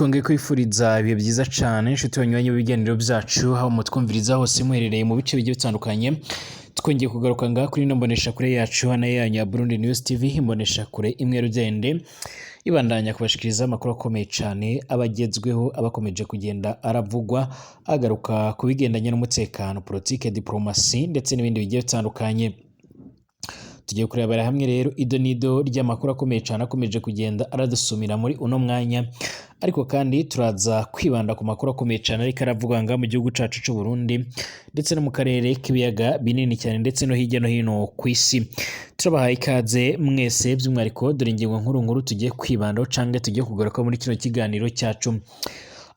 Twongeye kwifuriza ibihe byiza cane inshuti banywanyi b'ibiganiro byacu, aho mutwumviriza hose muherereye mu bice bigiye bitandukanye. Twongeye kugaruka ngaha kuri ino mboneshakure yacu hano yanyu ya Burundi News TV, imboneshakure imwe rugende ibandanya kubashikiriza amakuru akomeye cane abagezweho, abakomeje kugenda aravugwa, agaruka ku bigendanye n'umutekano, politike, diplomasi ndetse n'ibindi bigiye bitandukanye. Tugiye kurebera hamwe rero ido n'ido ry'amakuru akomeye cyane akomeje kugenda aradusumira muri uno mwanya, ariko kandi turaza kwibanda ku makuru akomeye cyane ariko aravugwa ngaha mu gihugu cacu c'u Burundi ndetse no mu karere k'ibiyaga binini cyane ndetse no hirya no hino ku isi. Turabahaye ikaze mwese, by'umwihariko dore ingingo nkuru nkuru tugiye kwibandaho canke tugiye kugaruka muri kino kiganiro cyacu.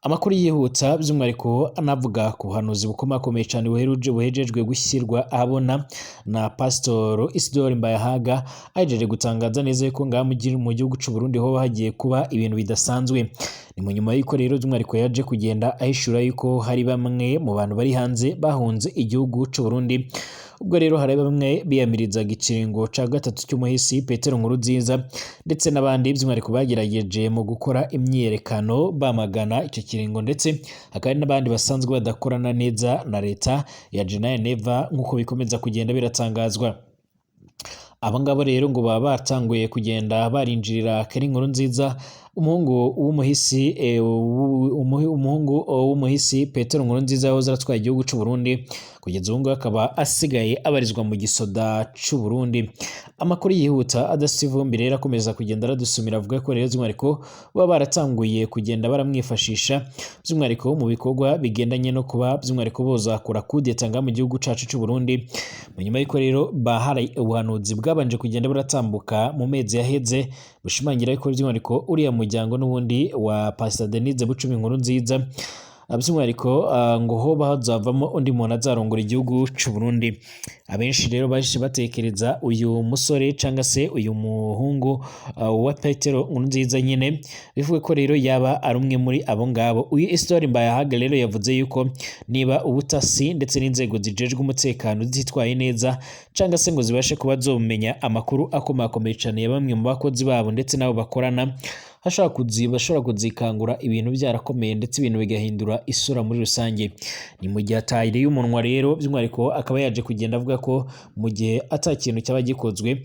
Amakuru yihuta by'umwihariko anavuga ku buhanuzi bukomakomeye cyane buheruje buhejejwe gushyirwa ahabona na Pastor Isidore Mbayahaga, ahejeje gutangaza neza yuko ngaha mu gihugu c'u Burundi hoba hagiye kuba ibintu bidasanzwe. Ni mu nyuma y'uko rero by'umwihariko yaje kugenda ahishura yuko hari bamwe mu bantu bari hanze bahunze igihugu c'u Burundi. Ubwo rero hari bamwe biyamirizaga ikiringo ca gatatu cy'umuhisi Petero Nkurunziza ndetse n'abandi by'umwihariko bagerageje mu gukora imyiyerekano bamagana icyo kiringo, ndetse hakaba hari n'abandi basanzwe badakorana neza na leta ya General Neva nk'uko bikomeza kugenda biratangazwa. Aba ngabo rero ngo baba batanguye kugenda barinjirira Keri Nkurunziza, umuhungu w'umuhisi umuhungu w'umuhisi Petero Nkurunziza yahoze aratwaye igihugu c'u Burundi, kugeza ubu ngubu akaba asigaye abarizwa mu gisoda c'u Burundi. Amakuru yihuta adafite ivumbi rero akomeza kugenda aradusumira avuga ko rero by'umwihariko baba baratanguye kugenda baramwifashisha by'umwihariko mu bikorwa bigendanye no kuba by'umwihariko bozakura kudeta ngaha mu gihugu cacu c'u Burundi. Mu nyuma y'uko rero bahari ubuhanuzi bwabanje kugenda buratambuka mu mezi yaheze bushimangira ko by'umwihariko uriya muryango n'ubundi wa Pastor Denise Bucumi Nkurunziza by'umwihariko ngo hoba hazavamo undi muntu azarongora igihugu c'u Burundi. Abenshi rero baje batekereza uyu musore cyangwa se uyu muhungu wa Petero Nkurunziza nyine, bivuga ko rero yaba ari umwe muri abo ngabo. Uyu Isidore Mbayahaga rero yavuze yuko niba ubutasi ndetse n'inzego zijejwe umutekano zitwaye neza cyangwa se ngo zibashe kuba zomenya amakuru akomakomeye cyane ya bamwe mu bakozi babo ndetse n'abo bakorana, bashobora kuzikangura ibintu byarakomeye ndetse ibintu bigahindura isura muri rusange. Ni mu gihe atayiriye umunwa rero by'umwihariko akaba yaje kugenda avuga ko mu gihe ata kintu cyaba gikozwe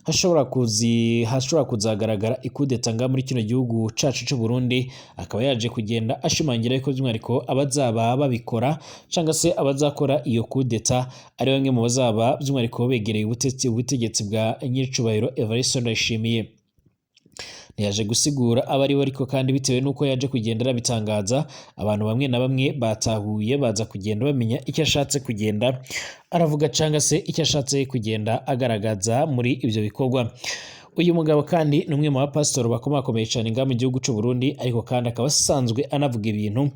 hashobora kuzagaragara ikudeta ngaha muri kino gihugu cacu c'u Burundi. Akaba yaje kugenda ashimangira ko by'umwihariko abazaba babikora cyangwa se abazakora iyo kudeta ari bamwe mu bazaba by'umwihariko begereye ubutegetsi bwa nyiricubahiro Evariste Ndayishimiye. Ntiyaje gusigura abo ari bo, ariko kandi bitewe n'uko yaje kugenda arabitangaza, abantu bamwe na bamwe batahuye baza kugenda bamenya icyo ashatse kugenda aravuga cyangwa se icyo ashatse kugenda agaragaza muri ibyo bikorwa. Uyu mugabo kandi ni umwe mu bapasitori bakomakomeye cyane ngaha mu gihugu c'u Burundi, ariko kandi akaba asanzwe anavuga ibintu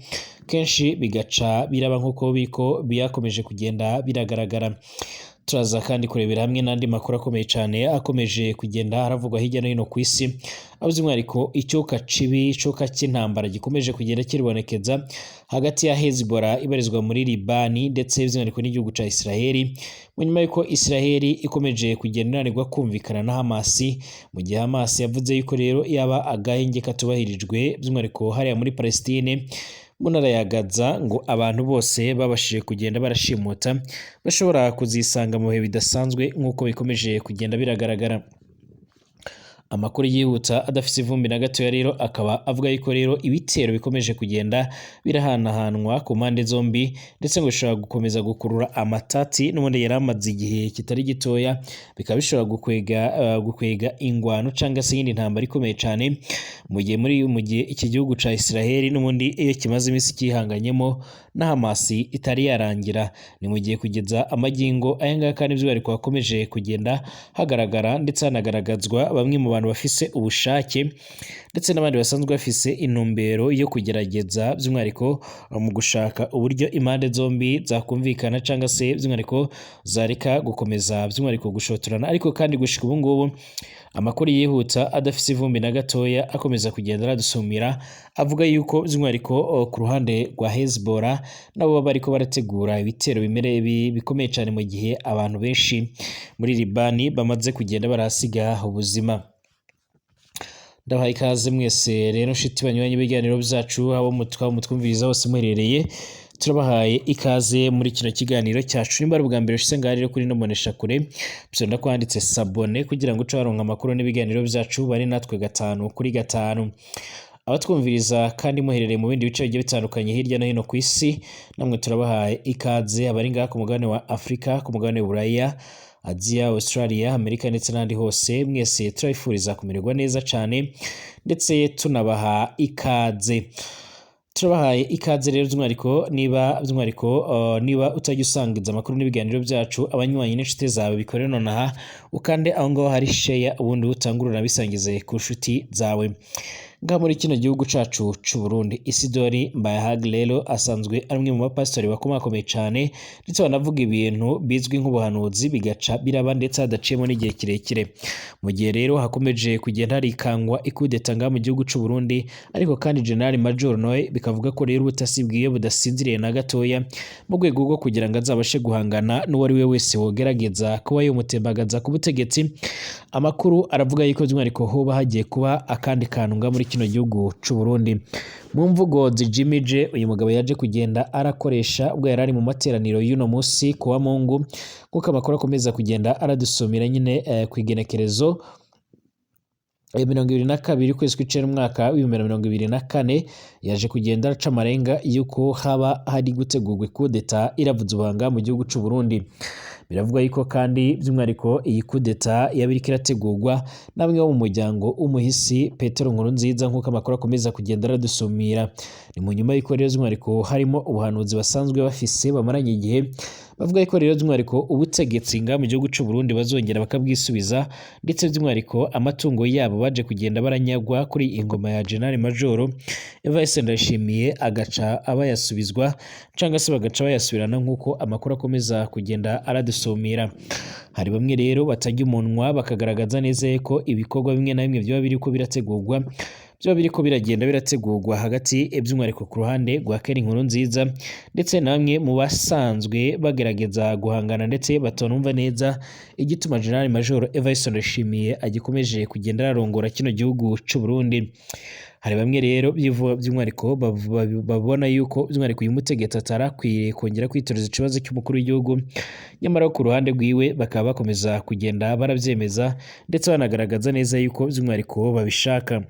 kenshi bigaca biraba nk'uko biko byakomeje kugenda biragaragara. Turaza kandi kurebera hamwe n'andi makuru akomeye cyane akomeje kugenda haravugwa hirya no hino ku isi, aho by'umwihariko icyuka cibi, icyuka cy'intambara gikomeje kugenda kiribonekeza hagati ya Hezbollah ibarizwa muri Libani ndetse by'umwihariko n'igihugu ca Israeli, mu nyuma y'uko Israeli ikomeje kugenda inanirwa kumvikana na Hamas, mu gihe Hamas yavuze yuko rero yaba agahenge katubahirijwe by'umwihariko hariya muri Palestine mu ntara ya Gaza, ngo abantu bose babashije kugenda barashimuta bashobora kuzisanga mu bihe bidasanzwe nk'uko bikomeje kugenda biragaragara. Amakuru yihuta adafite ivumbi na gatoya rero akaba avuga yuko rero ibitero bikomeje kugenda birahanahanwa ku mpande zombi, ndetse ngo bishobora gukomeza gukurura amatati n'ubundi yari amaze igihe kitari gitoya, bikaba bishobora gukwega ingwano cyangwa se iyindi ntambara ikomeye cyane, mu gihe mu gihe iki gihugu ca Israel n'ubundi iyo kimaze iminsi cyihanganyemo na Hamas itari yarangira. Ni mu gihe kugeza amagingo aya ngaya kandi by'umwihariko hakomeje kugenda hagaragara ndetse hanagaragazwa bamwe mu bantu bafise ubushake ndetse n'abandi basanzwe bafise intumbero yo kugerageza by'umwihariko mu gushaka uburyo impande zombi zakumvikana cyangwa se by'umwihariko zareka gukomeza by'umwihariko gushotorana. Ariko kandi gushika ubu ngubu amakuru yihuta adafise ivumbi na gatoya akomeza kugenda aradusumira avuga yuko by'umwihariko ku ruhande rwa Hezbollah nabo baba bariko barategura ibitero bikomeye cyane, mu gihe abantu benshi muri Libani bamaze kugenda barahasiga ubuzima. Ndabahaye ikaze mwese rero nshuti banyuranye ibiganiro byacu, abo mutwa mutwumviriza hose muherereye, turabahaye ikaze muri kino kiganiro cyacu. Nimba ari ubwa mbere ushyize ngaha rero kuri ino mboneshakure, bisonda ko handitse s'abonner kugira ngo uce waronka amakuru n'ibiganiro byacu, bari natwe gatanu kuri gatanu. Abatwumviriza kandi muherereye mu bindi bice bigiye bitandukanye hirya no hino ku isi, namwe turabahaye ikaze. Abari ngaha ku mugabane wa Afurika, ku mugabane w'Uburaya, Aziya, Australia, Amerika ndetse n'ahandi hose, mwese turabifuriza kumererwa neza cyane ndetse tunabaha ikaze. Turabahaye ikaze rero by'umwihariko niba by'umwihariko niba utajya usangiza amakuru n'ibiganiro byacu abanywanyi n'inshuti zawe, bikore nonaha, ukande aho ngaho hari share, ubundi utangure unabisangize ku nshuti zawe. Ngaha muri kino gihugu cacu c'u Burundi, Isidori Mbayahaga rero asanzwe ari umwe mu bapasitori bakomakomeye cyane, ndetse banavuga ibintu bizwi nk'ubuhanuzi bigaca biraba ndetse hadaciyemo n'igihe kirekire. Mu gihe rero hakomeje kugenda harikangwa ikudeta ngaha mu gihugu c'u Burundi, ariko kandi General Major Noe bikavuga ko rero ubutasi bwiwe budasinziriye na gatoya, mu rwego rwo kugira ngo azabashe guhangana n'uwo ari we wese wogerageza kuba yomutembagaza ku butegetsi. Amakuru aravuga yuko by'umwihariko hoba hagiye kuba akandi kantu ngaha muri kino gihugu c'u Burundi. Mu mvugo zijimije uyu mugabo yaje kugenda arakoresha ubwo yari ari mu materaniro y'uno munsi ku wa Mungu, nk'uko amakuru akomeza kugenda aradusomera nyine, ku igenekerezo 22 ukwezi kw'icenda umwaka w'2024, yaje kugenda aca amarenga y'uko haba hari gutegurwa ikudeta iravuza ubuhanga mu gihugu c'u Burundi. Biravugwa yuko kandi by'umwihariko iyi kudeta yaba iriko irategurwa n'amwe bo mu muryango w'umuhisi Petero Nkurunziza, nk'uko amakuru akomeza kugenda aradusumira. Ni mu nyuma y'uko rero by'umwihariko harimo ubuhanuzi basanzwe bafise bamaranye igihe, bavuga yuko rero by'umwihariko ubutegetsi ngaha mu gihugu c'u Burundi bazongera bakabwisubiza, ndetse by'umwihariko amatungo yabo baje kugenda baranyagwa kuri ingoma ya General Major Evariste Ndayishimiye agaca abayasubizwa cyangwa se bagaca bayasubirana, nk'uko amakuru akomeza kugenda aradusumira. Hari bamwe rero batajya umunwa bakagaragaza neza ko ibikorwa bimwe na bimwe byaba biriko birategurwa, byaba biriko biragenda birategurwa hagati by'umwihariko ku ruhande rwa Keri Nkurunziza, ndetse na bamwe mu basanzwe bagerageza guhangana ndetse batanumva neza igituma General Major Evariste Ndayishimiye agikomeje kugenda ararongora kino gihugu c'u Burundi. Hari bamwe rero by'umwihariko babona yuko by'umwihariko uyu mutegetsi atarakwiriye kongera kwitoreza ikibazo cy'umukuru w'igihugu, nyamara ku ruhande rwiwe bakaba bakomeza kugenda barabyemeza ndetse banagaragaza neza yuko by'umwihariko babishaka.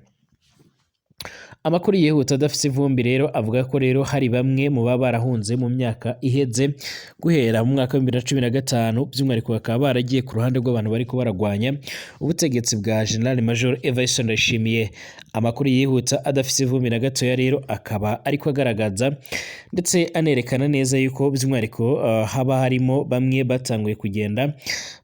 Amakuru yihuta adafite ivumbi rero avuga ko rero hari bamwe mu baba barahunze mu myaka iheze, guhera mu mwaka wa 2015, by'umwihariko bakaba baragiye ku ruhande rw'abantu bariko baragwanya ubutegetsi bwa General Major Evariste Ndayishimiye. Amakuru yihuta adafite ivumbi na gatoya rero akaba ariko agaragaza ndetse anerekana neza yuko by'umwihariko haba harimo bamwe batanguye kugenda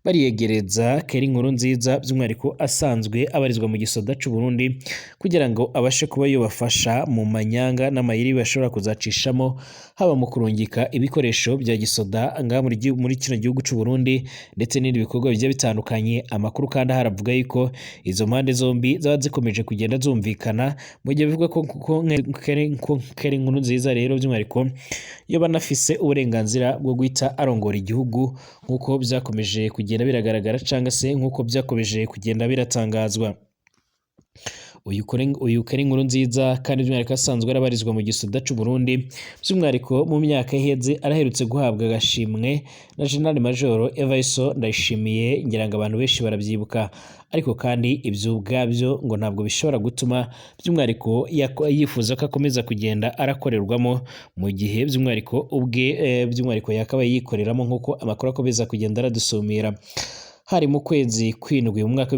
bariyegereza Keri Nkurunziza, by'umwihariko asanzwe abarizwa mu gisoda c'u Burundi, kugira ngo abashe kuba yobafasha mu manyanga n'amayeri bashobora kuzacishamo, haba mu kurungika ibikoresho bya gisoda ngaha muri kino gihugu c'u Burundi ndetse n'ibindi bikorwa bigiye bitandukanye. Amakuru kandi aharavuga yuko izo mpande zombi zaba zikomeje kugenda zumvikana, mu gihe bivugwa ko Keri Nkurunziza rero by'umwihariko yo banafise uburenganzira bwo guhita arongora igihugu, nk'uko byakomeje kugenda biragaragara cyangwa se nk'uko byakomeje kugenda biratangazwa. Uyu Keri Nkurunziza kandi by'umwihariko asanzwe arabarizwa mu gisoda c'u Burundi, by'umwihariko mu myaka iheze araherutse guhabwa agashimwe na General Major Evariste Ndayishimiye, ngira ngo abantu benshi barabyibuka. Ariko kandi ibyo ubwabyo ngo ntabwo bishobora gutuma by'umwihariko yifuza ko akomeza kugenda arakorerwamo, mu gihe by'umwihariko ubwe by'umwihariko yakabaye yikoreramo, nk'uko amakuru akomeza kugenda aradusumira. Hari mu kwezi kw'indwi mu mwaka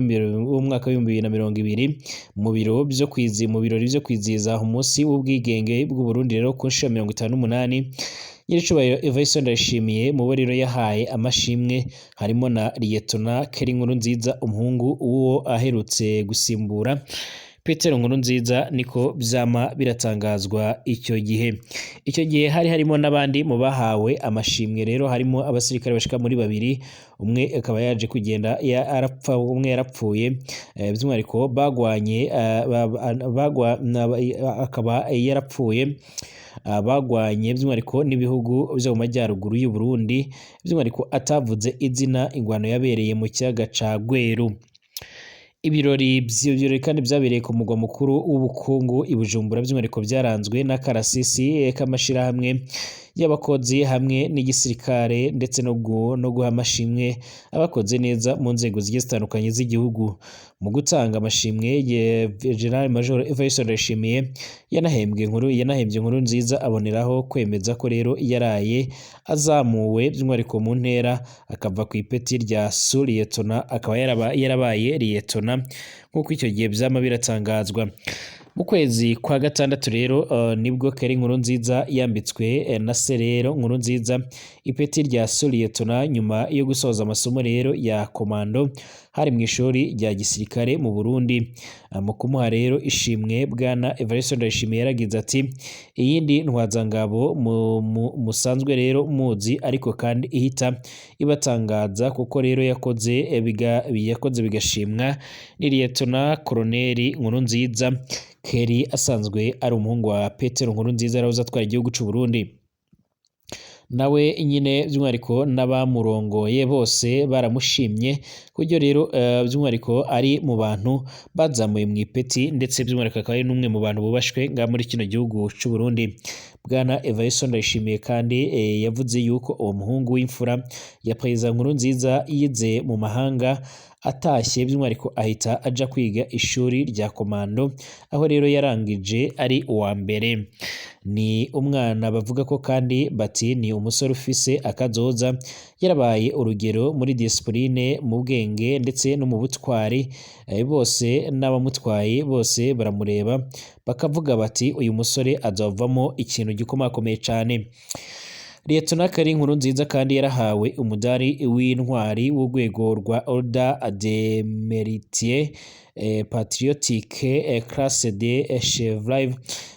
w'2020, mu birori byo kwizihiza umunsi w'ubwigenge bw'u Burundi rero ku nshuro 58, Nyiricubahiro Evariste Ndayishimiye mu bo rero yahaye amashimwe harimo na Liyetona Keri Nkurunziza, umuhungu w'uwo aherutse gusimbura Petero Nkurunziza, niko vyama biratangazwa icyo gihe. Icyo gihe hari harimo n'abandi mu bahawe amashimwe rero, harimo abasirikare bashika muri babiri, umwe akaba yaje kugenda arapfa, umwe yarapfuye, by'umwihariko bagwanye, akaba yarapfuye, bagwanye by'umwihariko n'ibihugu byo mu majyaruguru y'u Burundi, by'umwihariko atavuze izina, ingwano yabereye mu kiyaga ca Gweru. Ibirori vy'ibirori kandi vyabereye ku mugwa mukuru w'ubukungu i Bujumbura, by'umwihariko byaranzwe n'akarasisi k'amashirahamwe y'abakozi hamwe n'igisirikare, ndetse no guha amashimwe abakoze neza mu nzego zigiye zitandukanye z'igihugu. Mu gutanga amashimwe, General Major Evariste Ndayishimiye yanahembye inkuru nziza, aboneraho kwemeza ko rero yaraye azamuwe by'umwihariko mu ntera, akava ku ipeti rya sous-lieutenant akaba yarabaye lieutenant, nk'uko icyo gihe vyama biratangazwa. Mu kwezi kwa gatandatu rero nibwo Keri Nkurunziza yambitswe na se rero Nkurunziza ipeti rya sous-lieutenant, nyuma yo gusoza amasomo rero ya komando hari mu ishuri rya gisirikare mu Burundi. Mu kumuha rero ishimwe, bwana Evariste Ndayishimiye yaragize ati: "Iyindi ntwazangabo musanzwe rero muzi, ariko kandi ihita ibatangaza kuko rero yakoze bigashimwa, ni Lieutenant Colonel Nkurunziza." Keri asanzwe ari umuhungu wa Petero Nkurunziza yarahoze atwara igihugu c'u Burundi. Nawe nyine by'umwihariko n'abamurongoye bose baramushimye, ku buryo rero by'umwihariko ari mu bantu bazamuye mu ipeti, ndetse by'umwihariko akaba ari n'umwe mu bantu bubashwe ngaha muri kino gihugu c'u Burundi. Bwana Evariste Ndayishimiye kandi yavuze yuko uwo muhungu w'imfura ya Perezida Nkurunziza yize mu mahanga, atashye by'umwihariko ahita aja kwiga ishuri rya komando, aho rero yarangije ari uwa mbere. Ni umwana bavuga ko kandi bati ni umusore ufise akazoza, yarabaye urugero muri discipline, mu bwenge ndetse no mu butwari. Bose n'abamutwaye bose baramureba bakavuga bati: "Uyu musore azovamo ikintu gikomakomeye cane." Lieutenant Kari Nkurunziza kandi yarahawe umudari w'intwari w'urwego rwa Ordre de Mérite Patriotique classe de Chevalier,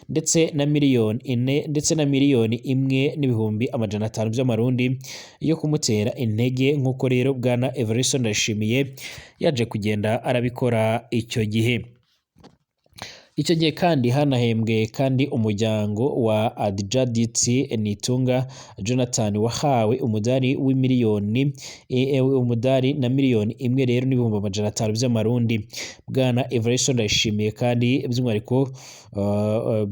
ndetse na miliyoni 4, ndetse na 1,500,000 by'amarundi yo kumutera intege, nk'uko rero bwana Evariste Ndayishimiye yaje kugenda arabikora icyo gihe. Icyo gihe kandi hanahembwe kandi umuryango wa Adjadit Nitunga Jonathan, wahawe umudari w'imiliyoni umudari na 1,500,000 rero by'amarundi. Bwana Evariste Ndayishimiye kandi by'umwihariko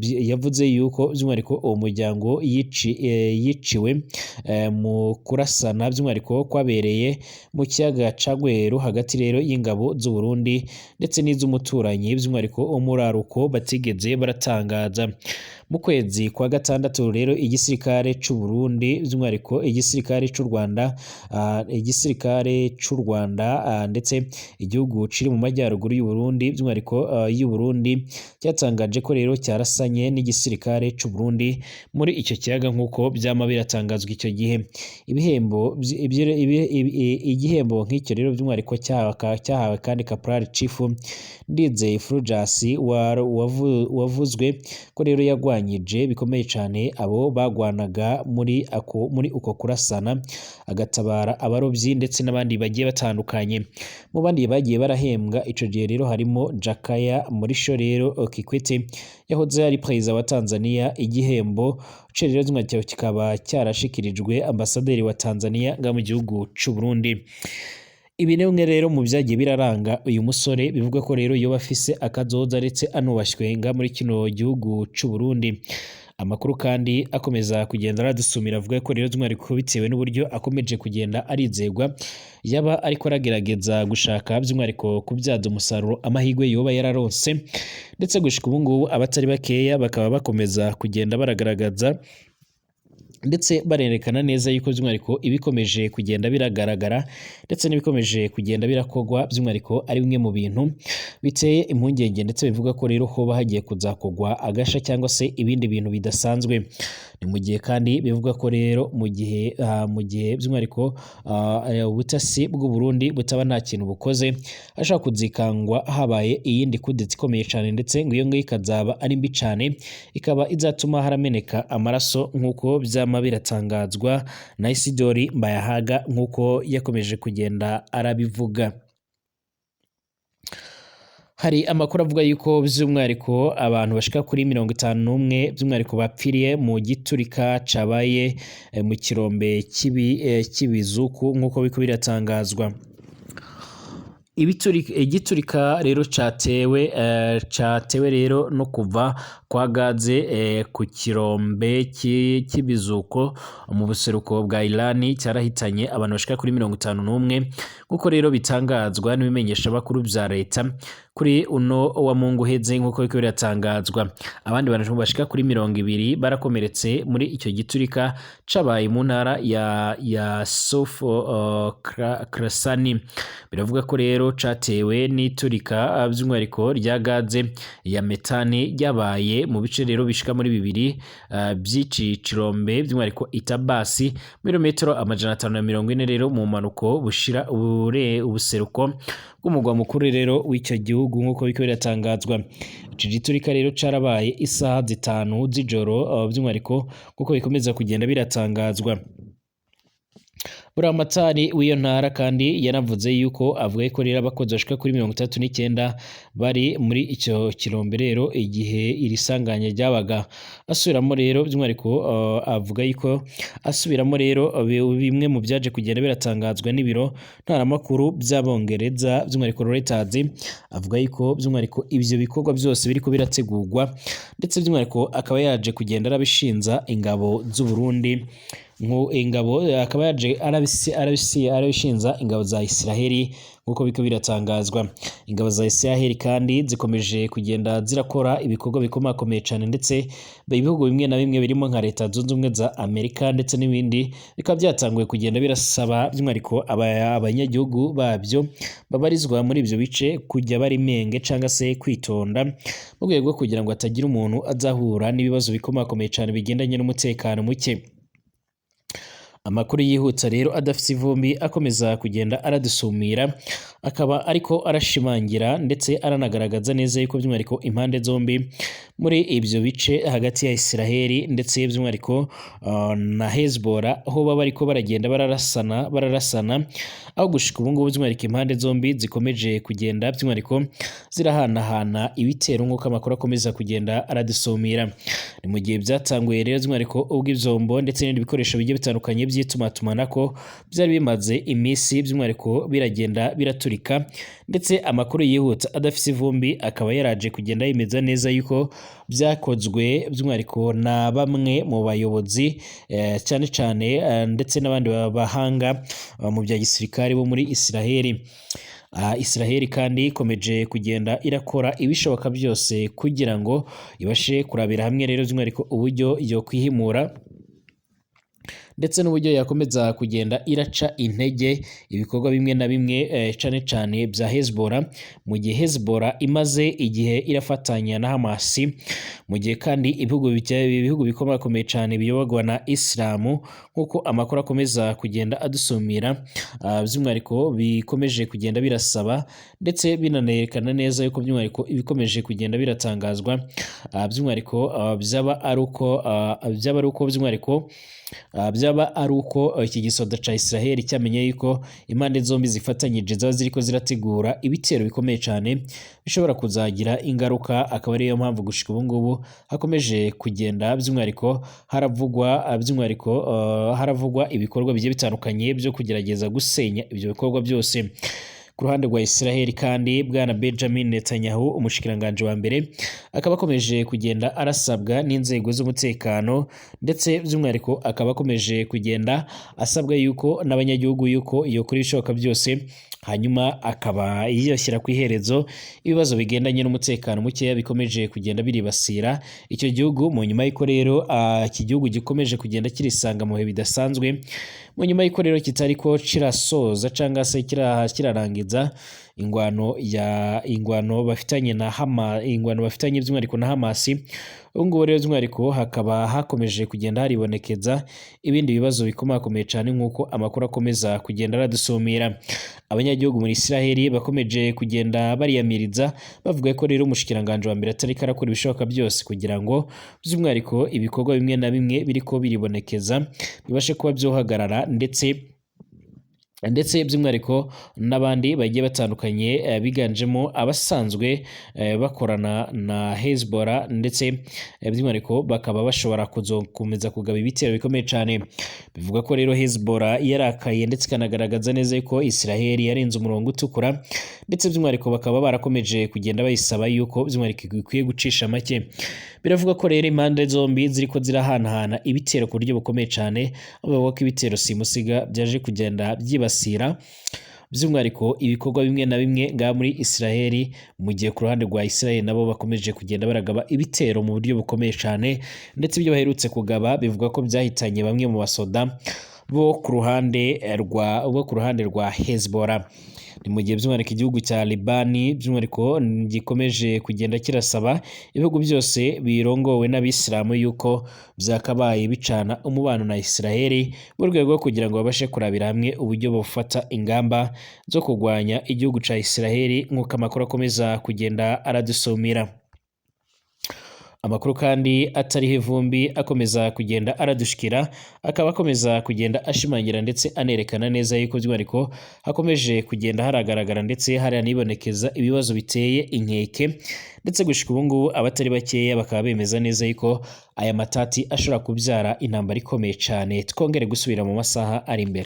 yavuze yuko by'umwihariko uwo muryango yiciwe mu kurasana, by'umwihariko kwabereye mu kiyaga ca Rweru hagati rero y'ingabo z'u Burundi ndetse n'iz'umuturanyi, by'umwihariko wo muri Aruko, batigeze baratangaza. Mu kwezi kwa gatandatu rero igisirikare c'u Burundi, by'umwihariko igisirikare c'u Rwanda, igisirikare c'u Rwanda ndetse igihugu kiri mu majyaruguru y'u Burundi, by'umwihariko y'u Burundi, cyatangaje ko rero cyarasanye n'igisirikare c'u Burundi muri icyo kiyaga, nk'uko byama biratangazwa icyo gihe. Ibihembo igihembo nk'icyo rero by'umwihariko cyahawe kandi Caporal Chief Ndizeye Fulgence, wavuzwe ko rero yagwanyije bikomeye cyane abo bagwanaga muri uko kurasana, agatabara abarobyi ndetse n'abandi bagiye batandukanye. Mu bandi bagiye barahembwa ico gihe rero harimo Jakaya Mrisho rero Kikwete yahoze ari perezida wa Tanzania. Igihembo ce rero kikaba cyarashikirijwe ambasaderi wa Tanzania nga mu gihugu c'u Burundi. Ibi ni bimwe rero mu byagiye biraranga uyu musore, bivugwa ko rero yoba afise akazoza ndetse anubashywe nga muri kino gihugu c'u Burundi. Amakuru kandi akomeza kugenda aradusumira avuga ko rero by'umwihariko bitewe n'uburyo akomeje kugenda arizegwa, yaba ariko aragerageza gushaka by'umwihariko kubyaza umusaruro amahirwe yoba yararonse, ndetse gushika ubu ngubu abatari bakeya bakaba bakomeza kugenda baragaragaza ndetse barerekana neza yuko by'umwihariko ibikomeje kugenda biragaragara ndetse n'ibikomeje kugenda birakogwa by'umwihariko ari bimwe mu bintu biteye impungenge, ndetse bivuga ko rero hoba hagiye kuzakogwa agasha cyangwa se ibindi bintu bidasanzwe. Ni mu gihe kandi bivuga ko rero mu gihe by'umwihariko ubutasi bw'u Burundi butaba nta kintu bukoze, hashobora kuzikangwa habaye iyindi kudeta ikomeye cyane, ndetse ngo iyo ngiyo ikazaba ari mbi cyane, ikaba izatuma harameneka amaraso, nk'uko byama biratangazwa na Isidori Mbayahaga, nk'uko yakomeje kugenda arabivuga. Hari amakuru avuga yuko by'umwihariko abantu bashika kuri 51 by'umwihariko bapfiriye mu giturika cabaye mu kirombe cy'ibizuku, nk'uko biriko biratangazwa. Igiturika rero catewe rero no kuva kwa gaze ku kirombe cy'ibizuko mu buseruko bwa Irani cyarahitanye abantu bashika kuri 51, nk'uko rero bitangazwa n'ibimenyeshamakuru vya leta kuri uno wa Mungu uheze. Nk'uko biriko biratangazwa, abandi bantu bashika kuri 20 barakomeretse muri icyo giturika cabaye mu ntara ya South Krasani. Biravuga ko rero catewe n'iturika by'umwihariko rya gaze ya metani ryabaye mu bice rero bishika muri bibiri by'ici kirombe, by'umwihariko Itabasi, ibirometero 540 rero mu mpanuko bushira ubuseruko bw'umugwa mukuru rero w'icyo gihugu. Nk'uko biriko biratangazwa, ico giturika rero carabaye isaha 5 z'ijoro, by'umwihariko nk'uko bikomeza kugenda biratangazwa. Buramatari w'iyo ntara kandi yanavuze yuko, avuga ko rero abakozi bashika kuri 39 bari muri icyo kirombe rero igihe iri sanganya ryabaga. Asubiramo rero by'umwihariko, avuga yuko asubiramo rero bimwe mu byaje kugenda biratangazwa n'ibiro ntaramakuru by'Abongereza, by'umwihariko Reuters, avuga yuko by'umwihariko ivyo bikorwa byose biriko birategurwa, ndetse by'umwihariko akaba yaje kugenda arabishinza ingabo z'u Burundi, nko ingabo akaba yaje arabishinza ingabo za Israheli. Nk'uko biko biratangazwa, ingabo za Israheli kandi zikomeje kugenda zirakora ibikorwa bikomakomeye cyane, ndetse ibihugu bimwe na bimwe birimo nka Leta Zunze Ubumwe za Amerika ndetse n'ibindi bikaba byatanguye kugenda birasaba by'umwihariko abanyagihugu babyo babarizwa muri ibyo bice kujya bari menge cyangwa se kwitonda, mu rwego rwo kugira ngo hatagira umuntu azahura n'ibibazo bikomakomeye cyane bigendanye n'umutekano muke. Amakuru yihuta rero adafite ivumbi akomeza kugenda aradusumira, akaba ariko arashimangira ndetse aranagaragaza neza yuko by'umwihariko impande zombi muri ibyo bice hagati ya Israheli ndetse by'umwihariko na Hezbollah, aho baba bariko baragenda bararasana, aho gushika ubu ngubu by'umwihariko impande zombi zikomeje kugenda by'umwihariko zirahanahana ibitero, nk'uko amakuru akomeza kugenda aradusumira. Ni mu gihe byatanguye rero by'umwihariko ubwo ivyombo ndetse n'ibindi bikoresho bigiye bitandukanye by'itumatumanako byari bimaze iminsi by'umwihariko biragenda biraturika, ndetse amakuru yihuta adafite ivumbi akaba yaraje kugenda yemeza neza yuko byakozwe by'umwihariko na bamwe mu bayobozi, cyane cyane ndetse n'abandi bahanga mu bya gisirikare bo muri Israheli. Israheli kandi ikomeje kugenda irakora ibishoboka byose kugira ngo ibashe kurabira hamwe rero by'umwihariko uburyo yo kwihimura ndetse n'uburyo yakomeza kugenda iraca intege ibikorwa bimwe na bimwe, cane cane bya Hezbollah, mu gihe Hezbollah imaze igihe irafatanya na Hamas, mu gihe kandi ibihugu bikomakomeye cane biyoborwa na Islamu, nk'uko amakuru akomeza kugenda adusumira, by'umwihariko bikomeje kugenda birasaba ndetse binanerekana neza yuko by'umwihariko ibikomeje kugenda biratangazwa, by'umwihariko byaba ari uko by'umwihariko byaba ari uko iki gisoda ca Israel cyamenye yuko impande zombi zifatanyije zaba ziriko zirategura ibitero bikomeye cyane bishobora kuzagira ingaruka, akaba ariyo mpamvu gushika ubu ngubu hakomeje kugenda by'umwihariko haravugwa by'umwihariko haravugwa ibikorwa bigiye bitandukanye byo kugerageza gusenya ibyo bikorwa byose. Ku ruhande rwa Israel kandi, bwana Benjamin Netanyahu, umushikiranganje wa mbere, akaba akomeje kugenda arasabwa n'inzego z'umutekano, ndetse by'umwihariko akaba akomeje kugenda asabwa yuko n'abanyagihugu yuko yokora ibishoboka byose hanyuma akaba yiyoshyira ku iherezo ibibazo bigendanye n'umutekano mukeya bikomeje kugenda biribasira icyo gihugu, mu nyuma y'uko rero iki gihugu gikomeje kugenda kirisanga mu bihe bidasanzwe, mu nyuma y'uko rero kitariko kirasoza cyangwa se kirarangiza ingwano bafitanye na Hamas, ingwano bafitanye by'umwihariko na Hamas. Ubu ngubu rero by'umwihariko hakaba hakomeje kugenda haribonekeza ibindi bibazo bikomakomeye cyane, nk'uko amakuru akomeza kugenda aradusumira. Abanyagihugu muri Israel bakomeje kugenda bariyamiriza, bavuga ko rero umushikiranganje wa mbere atariko arakora ibishoboka byose kugira ngo by'umwihariko ibikorwa bimwe na bimwe biriko biribonekeza bibashe kuba byohagarara, ndetse by'umwihariko n'abandi bagiye batandukanye, biganjemo abasanzwe bakorana na Hezbollah, ndetse by'umwihariko bakaba bashobora kuzokomeza kugaba ibitero bikomeye cyane. Bivuga ko rero Hezbollah yarakaye ndetse ikanagaragaza neza ko Israel yarenze umurongo utukura, ndetse by'umwihariko bakaba barakomeje kugenda bayisaba yuko by'umwihariko ikwiye gucisha make. Biravuga ko rero impande zombi ziriko zirahanahana ibitero ku buryo bukomeye cyane, aho bavuga ko ibitero simusiga byaje kugenda byibasira by'umwihariko ibikorwa bimwe na bimwe ngaha muri Israel, mu gihe ku ruhande rwa Israel nabo bakomeje kugenda baragaba ibitero mu buryo bukomeye cyane, ndetse ibyo baherutse kugaba bivuga ko byahitanye bamwe mu basoda bo ku ruhande rwa Hezbollah. Ni mu gihe by'umwihariko igihugu cya Libani by'umwihariko gikomeje kugenda kirasaba ibihugu byose birongowe n'abisilamu yuko byakabaye bicana umubano na Israel mu rwego rwo kugira ngo babashe kurabira hamwe uburyo bafata ingamba zo kurwanya igihugu cya Israel, nk'uko amakuru akomeza kugenda aradusumira. Amakuru kandi atariho ivumbi akomeza kugenda aradushikira, akaba akomeza kugenda ashimangira ndetse anerekana neza yuko by'umwihariko hakomeje kugenda haragaragara ndetse haranibonekeza ibibazo biteye inkeke, ndetse gushika ubu ngubu abatari bakeya bakaba bemeza neza yuko aya matati ashobora kubyara intambara ikomeye cyane. Twongere gusubira mu masaha ari imbere.